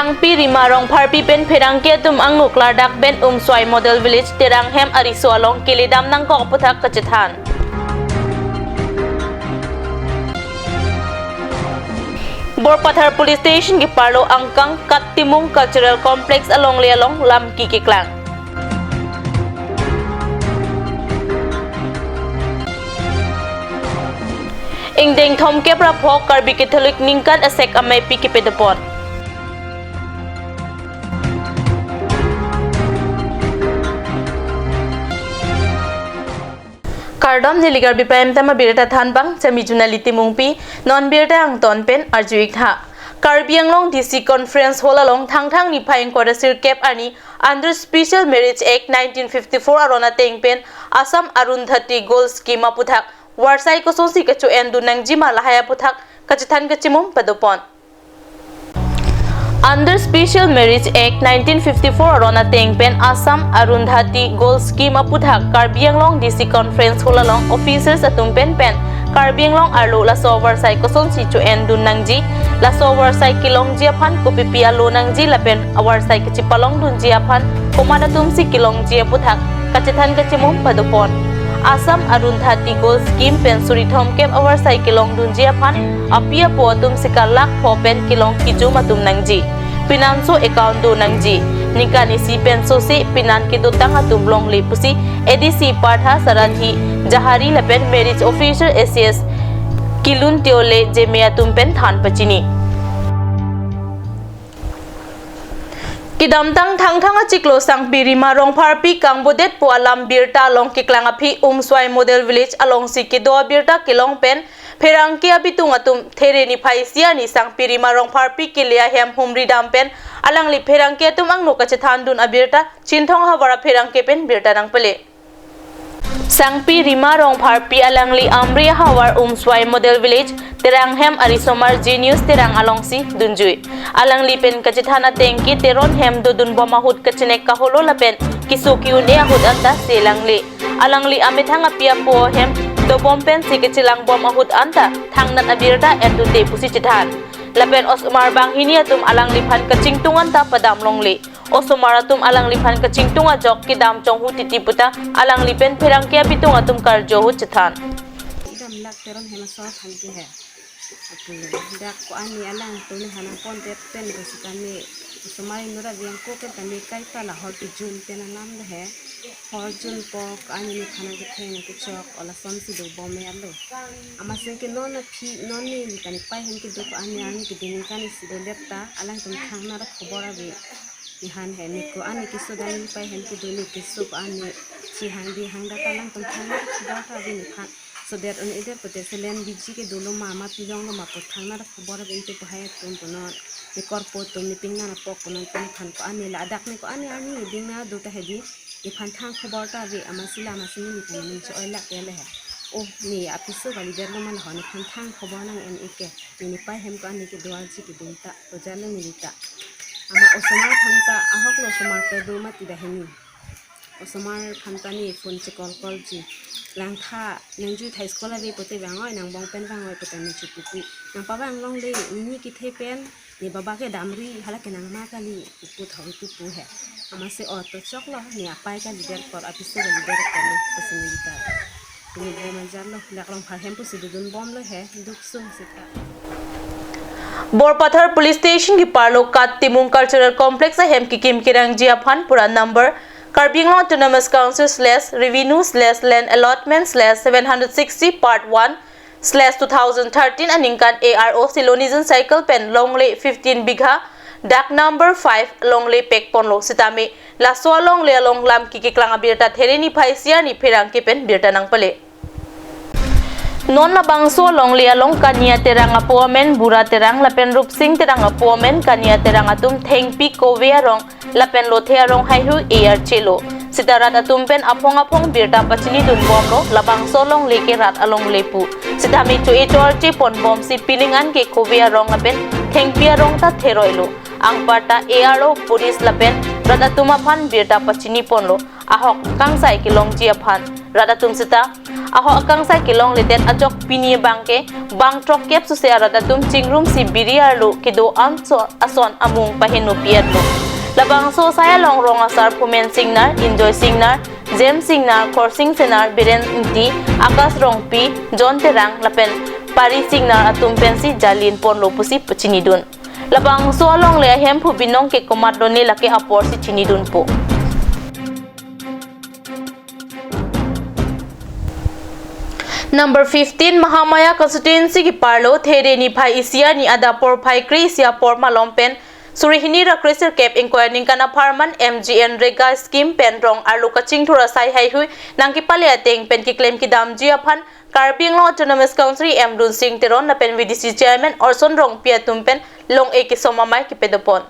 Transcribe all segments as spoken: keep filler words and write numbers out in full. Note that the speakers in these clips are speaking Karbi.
Sangpi Rima Rongpharpi pen pherangke atum angno klardak pen Umswai Model Village Terang hem ariso along keledam nangkok aputhak kachethan. Borpathar Police Station keparlo angkang Kat Timung Cultural Complex alongle along lamki keklang. Ingdeng thomkep ra pho Karbi Catholic ningkan asek ameipi kepadopon. Kardom, neli Karbi Prime Time abirta thanbang, chami Junali Timungpi, non birta angton pen arju-ik tha. Karbi Anglong D C Conference Hall along Thangthang niphai ingkoi ra sirkep arni Under Special Marriage Act nineteen fifty-four aron ateng pen Assam Arundhati Gold Scheme aputhak varsai kosonsi kacho-endun nangji ma lahai aputhak kachethan kachimum padopon. Under Special Marriage Act nineteen fifty-four aron ateng pen Assam Arundhati Gold Scheme aputhak Karbi Anglong D C Conference Hall along officers atum pen pen Karbi Anglong arlo laso varsai kosonsi cho-endun nangji, laso varsai kelongji aphan kopipi alo nangji lapen avarsai kachipalongdunji aphan komat atumsi kelongji aputhak kachethan kachimum padopon. Assam Arundhati Gold Scheme pen suri thomkep avarsai kelongdunji aphan api apo atumsi kalak pho pen kelong kejum atum nangji. Pinanso account do nangji. Ningkan isi pen sose pinan kedotang atum longle pusi A D C Partha Sarathi Jahari lapen Marriage Officer A C S Kilun Teole Jeme atum pen than pachini. Kedamtang Thangthang achiklo Sangpi Rima Rongpharpi kangbodetpo alam birta along keklang aphi Umswai Model Village alongsi kedo abirta kelong pen pherangke abitung atum There niphai isi arni Sangpi Rima Rongpharpi kele ahem humri dam pen alangli pherangke atum angno kachethandun abirta Chinthong ahavar apherangke pen birta nangpale. Sangpi Rima Rongpharpi alangli Amri ahavar Umswai Model Village Terang hem arisomar Genius Terang alongsi dunjui. Alangli pen kachethan ateng ke Teron hem dodunbom ahut kachenek kaholo lapen keso ke-un-e ahut anta selangle. Alangli amethang api apo hem dobom pensi kachelangbom ahut anta thangnat abirta endunde pusi chethan. Lapen osomar banghini atum alangliphan kachingtung anta padam longle. Osomar atum alangliphan kachingtung ajok kedam chonghu titi puta alangli pen pherangke abitung atum karjo ahut chethan. Idam lak Teron hem asor aphan ke he. Apulo. Dak ko-an ne alang tuni hanang pondet pen do sitame osomar inut avi angko pen tame kaita la hor kejun pen alam do he. Hor junpo ko-an ne phan ketheng kechok ola sonsi dobom me alo. Amatsi ke non aphi non ne neli ta nepei hem kedo ko-an ne arni keding ningkan isi dodet ta alangtum thangnat akhobor ave. Nephan he ne ko-an ne keso dan nepei hem kedo ne keso ko-an ne chihang dihang data alangtum thangnat akhobor ta ave nephan. Sodet un-edet pote selen biji kedo lo ma ma pilong lo ma pu thangnat akhobor ave inte pu hai atum punon. Ne korpo atum ne pingnan apok punon pu nephan ko-an ne ladak ne ko-an ne arni ding na do ta hedi. Nephan thang khobor ta ave amatsi la amatsi ne nephan ning cho-oi lak ke le he. Oh, ne apiso kalidet lo ma la ho nephan thang khobor nang-en-ik ke. Ne nepei hem ko-an ne kedo arji keding ta. Ojalo neli ta. Ama osomar aphan ta ahok lo osomar ta do mati dah hini. Osomar aphan ta ne phone checall call ji. Langtha nangjui tha school ave pote vang-oi nangbong pen vang-oi pote ne chupupu. Nangpavang longle nini kethe pen ne baba ke damri hala ke nangma kali pupu thau pupu he. Amatsi auto choklo ne apei kalidet kor apiso kalidet kor ne pusi neli ta. Ini dia majar lo lak Rongphar hem pusi dodunbom lo he duk sung sita. Borpathar Police Station keparlo Kat Timung Cultural Complex ahem kekim kerangji aphan pura number Karbi Anglong Autonomous Council slash revenue slash land allotment slash seven hundred sixty part one slash two thousand thirteen aningkan A R O Silonijan Circle pen longle fifteen bigha dak number five longle pekponlo sitame laso alongle along lamki keklang abirta There niphai isi arni pherangke pen birta nangpale. Non labangso alongle along Kania Terang apo amen Bura Terang lapen Rupsing Terang apo amen Kania Terang atum thengpi kove arong lapen lothe arong haihui archelo. Sita rat atum pen aphong aphong birta pachinidunbomlo labangso alongle ke rat alongle pu. Sitame cho-e cho-arche ponbomsi pining an ke kove arong lapen thengpi arong ta theroilo. Anparta A R O police lapen rat atum aphan birta pachiniponlo. Ahok kangsai kelongji aphan rat atum sita Ahok akangsai kelongledet ajok pini abangke bang throkkep suse arat atum chingrumsi biri arlo kedo anso ason amung pahenopi-etlo. Labangso asai along rong asar Phumen Singnar, Enjoy Singnar, James Singnar, Khorsing Singnar, Biren Ingti, Akash Rongpi, John Terang lapen Pari Singnar atum pensi jalinponlo pusi pachinidun. Labangso alongle ahemphu binong ke komatlone lake aporsi chinidunpo. Number fifteen, Mahamaya constituency keparlo There niphai isi arni adap porphai kre-isi apor malom pen suri hini ra kre-sirkep ingkoi aningkan apharman MGNREGA scheme pen rong arlo kachingthur asai haihui nangkepale ateng pen keklem kedamji aphan Karbi Anglong Autonomous Council EM Lunsing Teron lapen VDC Chairman Orson Rongpi atum pen long-e kesom amei kepedopon.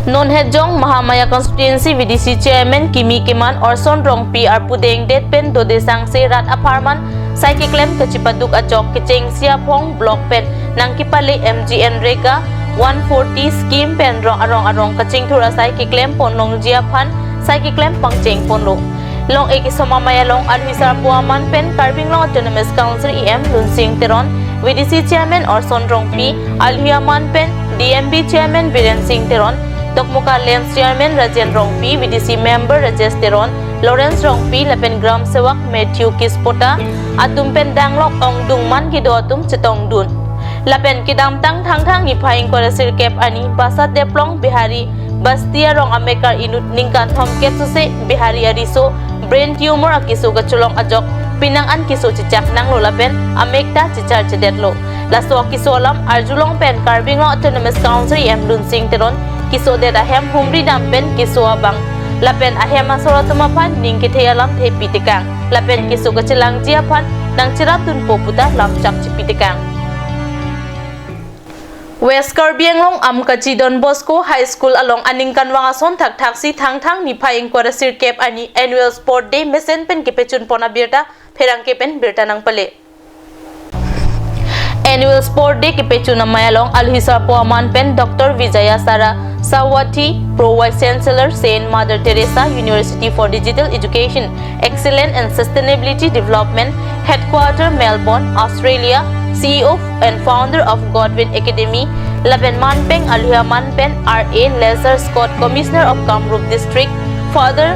Non hetjong Mahamaya constituency VDC Chairman kimi keman Orson Rongpi arpu dengdet pen dode sangse rat apharman sai keklem kachipaduk ajok kechengsi aphong block pen nangkepale MGNREGA one forty scheme pen rong arong arong kachingthur asai keklem ponlongji aphan sai keklem pangchengponlo. Long-e kesom amei along alhi sarpo aman pen Karbi Anglong Autonomous Council EM Lunsing Teron, VDC Chairman Orson Rongpi, alhi aman pen DMB Chairman Biren Singh Teron, Dokmoka Lens Chairman Rajen Rongpi, VDC Member Rajesh Teron, Lawrence Rongpi lapen Gram Sevak Matthew Kispota atum pen danglok ongdung man kedo atum chetongdun. Lapen kedamtang Thangthang niphai ingkoi ra sirkep arni Basat Deplong Bihari Basti arong amekar inut ningkan thomkep suse Bihari ariso brain tumor akeso kachelong ajok penang an keso chechak nanglo lapen amek ta checharchedetlo. Laso akeso alam arjulong pen Karbi Anglong Autonomous Council EM Lunsing Teron kesodet ahem humri dam pen keso abang lapen ahem asor atum aphan ning kethe alam thepi tekang lapen keso kachelangji aphan nangcherapdunpo puta lamchak chipi tekang. West Karbi Anglong Amkachi Don Bosco High School along aningkanvang ason thakthaksi Thangthang niphai ingkoi ra sirkep arni Annual Sport Day mesen pen kepechunpon abirta pherangke pen birta nangpale. Annual Sport Day kepechun amei along alhi sarpo aman pen Doctor Vijaya Sara Sawati, Pro Vice Chancellor, Saint Mother Teresa University for Digital Education, Excellence and Sustainability Development, Headquarter Melbourne, Australia, CEO and founder of Godwin Academy, lapen manpeng alhi aman pen R A Lazar Scott, Commissioner of Kamrup District, Father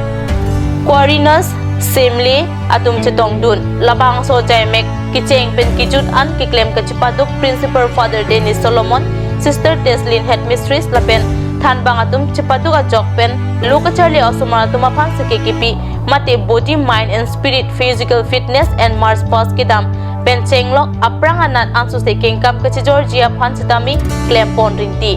Quirinus Semle atum chetongdun. Labangso jaimek kecheng pen kejut an keklem kachipaduk Principal Father Dennis Solomon, Sister Teslin Headmistress lapen thanbang atum chepaduk ajok pen lo kacharli osomar atum aphan seke kepi mate body, mind and spirit, physical fitness and march past kedam pen chenglok aphrang anat ansose kengkam kachijorji aphan sitame klempon rinti.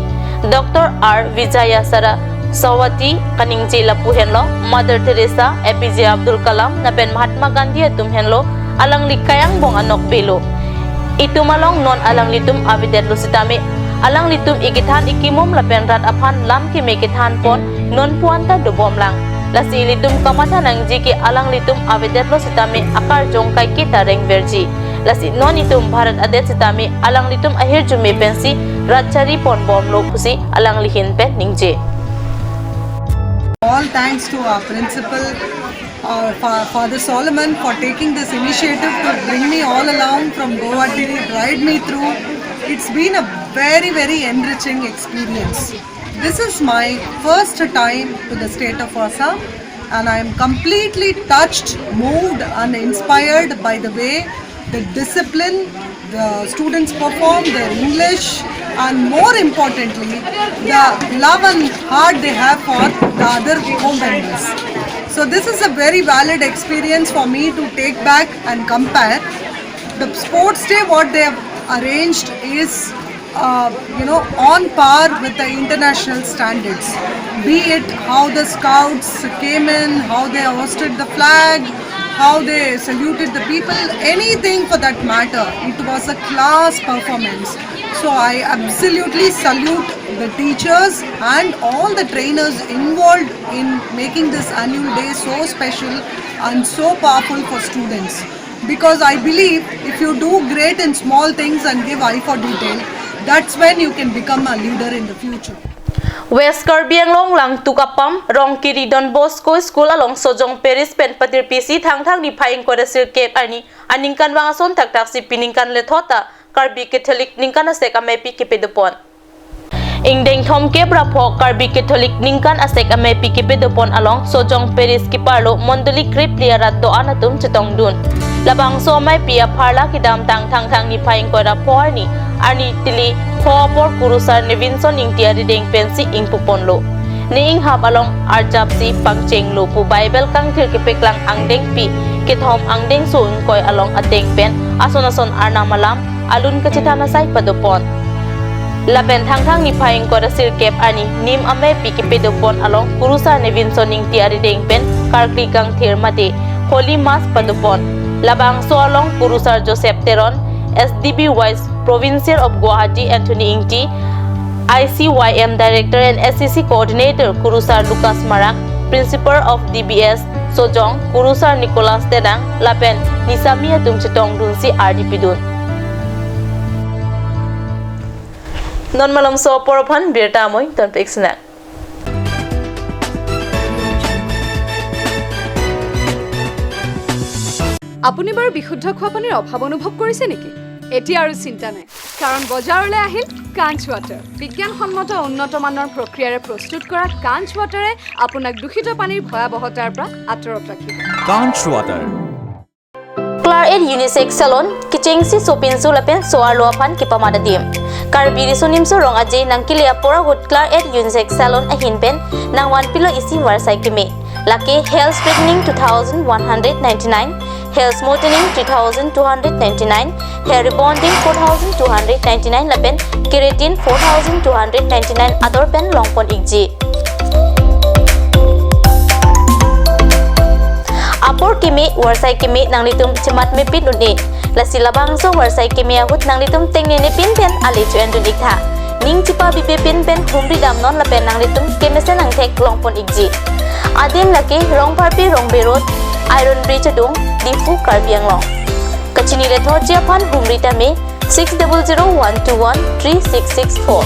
Doctor R Vijaya Sara Sawati kaningje lapu henlo, Mother Teresa, A P J Abdul Kalam lapen Mahatma Gandhi atum henlo alangli kayang bong anok belo. Itum along non alanglitum avedetlo sitame alanglitum ikethan ikimum lapen rat aphan lam keme kethanpon non puan ta dobomlang. Lasi ilitum kamatha nangji ke alanglitum avedetlo sitame akarjong kaike ta rengverji. Lasi non itum Bharat adet sitame alanglitum ahirjume pensi rat chariponbomlo pusi alangli ahin pen ningje. All thanks to our principal, uh, Fa- Father Solomon, for taking this initiative to bring me all along from Guwahati, ride me through. It's been a very, very enriching experience. This is my first time to the state of Assam, and I am completely touched, moved, and inspired by the way the discipline the students perform, their English, and more importantly, the love and heart they have for the other co-members. So this is a very valid experience for me to take back and compare. The sports day, what they have arranged is, uh, you know, on par with the international standards. Be it how the scouts came in, how they hoisted the flag, how they saluted the people, anything for that matter, it was a class performance. So I absolutely salute the teachers and all the trainers involved in making this annual day so special and so powerful for students. Because I believe if you do great in small things and give eye for detail, that's when you can become a leader in the future. West Karbi Anglong Langtuk Apam, Rongkiri Don Bosco School along Sojong Parish pen patirpisi Thangthang niphai ingkoi ra sirkep arni aningkanvang ason thakthak si pini ningkan lethot ta Karbi Catholic ningkan asek ameipi kepedopon. Ingdeng thomkep ra pho Karbi Catholic ningkan asek ameipi kepedopon along Sojong Parish keparlo mondoli krip li arat do-an atum chetongdun. Labangso ameipi apharla kedamtang Thangthang niphai ingkoi ra pho arni, arni tili pho apor Kurusar Nevinson Ingti arideng pensi ingpuponlo. Ne inghap along arjapsi pangchenglo pu Bible kangthir kepeklang angdengpi kethom angdengso ingkoi along ateng pen ason ason Arnam alam alun kachethan asai padopon. Lapen Thangthang niphai ingkoi ra sirkep arni nim ameipi kepedopon along Kurusar Nevinson Ingti arideng pen karkli kangthir mate Holy Mass padopon. Labangso along Kurusar Joseph Teron, S D B Vice Provincial of Guwahati Anthony Ingti, I C Y M Director and S C C Coordinator Kurusar Lucas Marak, Principal of D B S Sojong, Kurusar Nicholas Terang, lapen nisami atum chetongdunsi ardi pidun. Non malomso apor aphan birta amoi tonpik sinang. আপুনি বাৰু বিশুদ্ধ খোৱা পানীৰ অভাৱ অনুভৱ কৰিছে নেকি? এতিয়া আৰু চিন্তা নাই, কাৰণ বজাৰলৈ আহিল কাঞ্চ ৱাটাৰ। বিজ্ঞানসন্মত উন্নত মানৰ প্ৰক্ৰিয়াৰে প্ৰস্তুত কৰা কাঞ্চ ৱাটাৰে আপোনাক দূষিত পানীৰ ভয়াৱহতাৰ পৰা আঁতৰত ৰাখিব। Kanch Water. Claret Unisex Salon, kechengsi sopinso lapen so-arlo aphan kepamat adim. Karbi Riso Nimso Rong Aje nangkele apor ahut Claret Unisex Salon ahin pen nangvanpilo isi varsai keme. Lake hair straightening two thousand one hundred ninety-nine, hair smoothening three thousand two hundred ninety-nine, hair rebonding four thousand two hundred ninety-nine lapen keratin four thousand two hundred ninety-nine ador pen longpon ikji. Apor keme, varsai keme nanglitum chematmepin un-e. Lasi labangso varsai keme ahut nanglitum tengnenepin pen ale cho-endun iktha. Ning chepabibepin pen humri damnon lapen nanglitum kemesen angthek longpon ikji. Adim lake Rongpharpi Rongbe Road, Iron Bridge adung, Diphu, Karbi Anglong. Kachini lethotji aphan humri tame six double zero one two one three six six four.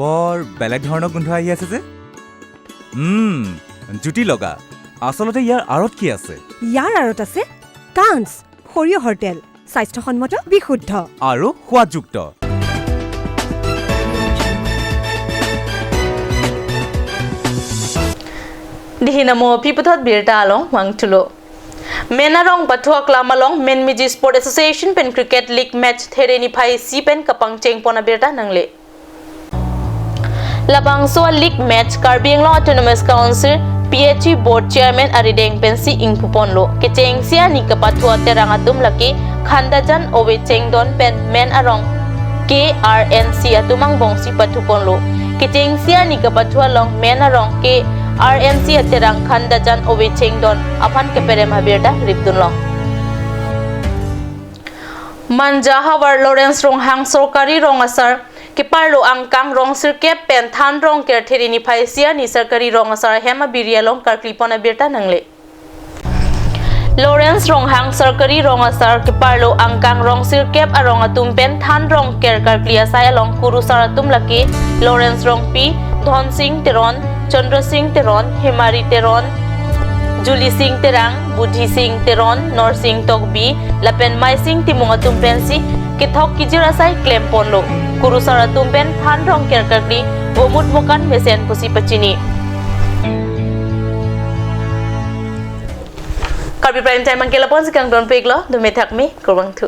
বৰ বেলেগ ধৰণৰ গোন্ধ আহি আছে যে। উম, জুতি লগা। আচলতে ইয়াৰ আঁৰত কি আছে? ইয়াৰ আঁৰত আছে কাঞ্চ সৰিয়হৰ তেল, স্বাস্থ্যসন্মত, বিশুদ্ধ। আৰু সোৱাদযুক্ত। Dihinamo piputhot birta along vangthulo. Men arong pathu aklam along Menmiji Sport Association pen Cricket League match There niphai isi pen kapangchengpon abirta nangle. Labangso a-league match Karbi Anglong Autonomous Council P H E Board Chairman arideng pensi ingpuponlo. Kechengsi ani kapathu aterang atum lake Khandajan Ove Chengdon pen Men arong K R N C atum angbongsi pathuponlo. Kechengsi ani kapathu along Men arong K R N C aterang Khandajan Ove Chengdon aphan keperem abirta ripdunlong. Manja havar Lawrence Ronghang sorkari rong asar keparlo angkang rong sirkep pen than rong ker There niphai isi arni sorkari rong asar hem abiri along karklipon abirta nangle. Lawrence Ronghang sorkari rong asar keparlo angkang rong sirkep arong atum pen than rong ker karkli asai along kurusar atum lake Lawrence Rongpi, Dhonsing Teron, Chandra Singh Teron, Hemari Teron, Juli Singh Terang, Budhi Singh Teron, Norsing Tokbi, lapen Maising Timung atum pensi kethok kejir asai klemponlo. Kurusar atum pen than rong ker karkli vomut vokan mesen pusi pachini. Karbi Prime Time angke lapu-ansi kangtonpiklo, dome thakme, kurvangthu.